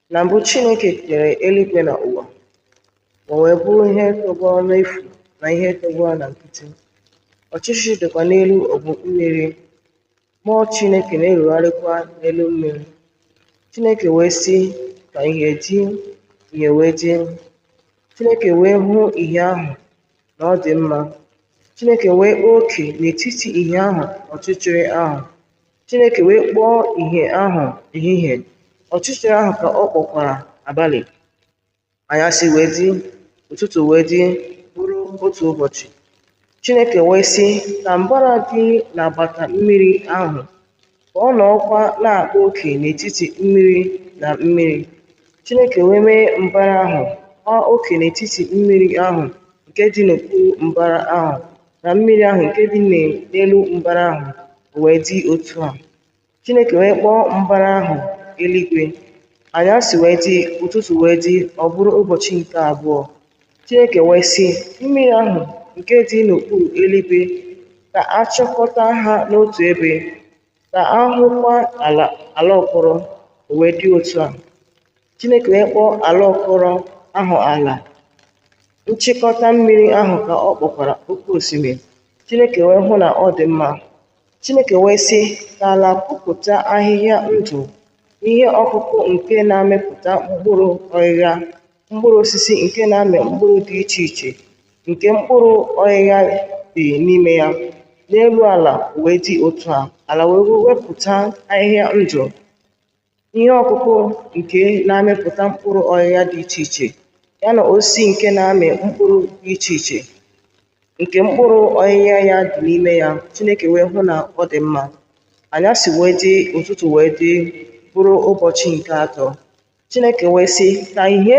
Na mbụ Chineke kere eluigwe na ụwa. Ụwa wee bụrụ ihe tọgbọrọ n'efu na ihe tọgbọrọ na nkịtị. Ọchịchịrị dịkwa n'elu ogbu mmiri, Mmụọ Chineke na-erugharịkwa n'elu mmiri. Chineke wee sị, Ka ìhè dị, ìhè wee dị. Chineke wee hụ ìhè ahụ na ọ dị mma. Chineke wee kpaa oke n'etiti ìhè ahụ na ọchịchịrị ahụ. Chineke wee kpọọ ìhè ahụ ehihie, ọchịchịrị ahụ ka ọ kpọkwara abalị. Anyasị wee dị, ụtụtụ wee dị, bụrụ otu ụbọchị. Chineke wee sị, Ka mbara dị n'agbata mmiri ahụ, ka ọ nọọkwa na-akpa oke n'etiti mmiri na mmiri. Chineke wee mee mbara ahụ, kpaa oke n'etiti mmiri ahụ nke dị n'okpuru mbara ahụ na mmiri ahụ nke dị n'elu mbara ahụ, o wee dị otu a. Chineke wee kpọọ mbara ahụ eluigwe. Anyasị wee dị, ụtụtụ wee dị, ọ bụrụ ụbọchị nke abụọ. Chineke wee sị, Mmiri ahụ nke dị n'okpuru eluigwe ka a chịkọta ha n'otu ebe, ka a hụkwa ala ala ọkọrọ, o wee dị otu a. Chineke wee kpọọ ala ọkọrọ ahụ ala, nchịkọta mmiri ahụ ka ọ kpọkwara oke osimiri. Chineke wee hụ na ọ dị mma. Chineke wee sị, Ka ala pupụta ahịhịa ndụ, ihe ọkụkụ nke na-amịpụta mkpụrụ ọghịgha, mkpụrụ osisi nke na-amị mkpụrụ dị iche iche, nke mkpụrụ ọghịgha dị n'ime ya, n'elu ala. O wee dị otu a. Ala wee wepụta ahịhịa ndụ, ihe ọkụkụ nke na-amịpụta mkpụrụ ọghịgha dị iche iche, ya na osisi nke na-amị mkpụrụ dị iche iche, nke mkpụrụ ọghịgha ya dị n'ime ya. Chineke wee hụ na ọ dị mma. Anyasị wee dị, ụtụtụ wee dị, bụrụ ụbọchị nke atọ. Chineke wee sị, Ka ìhè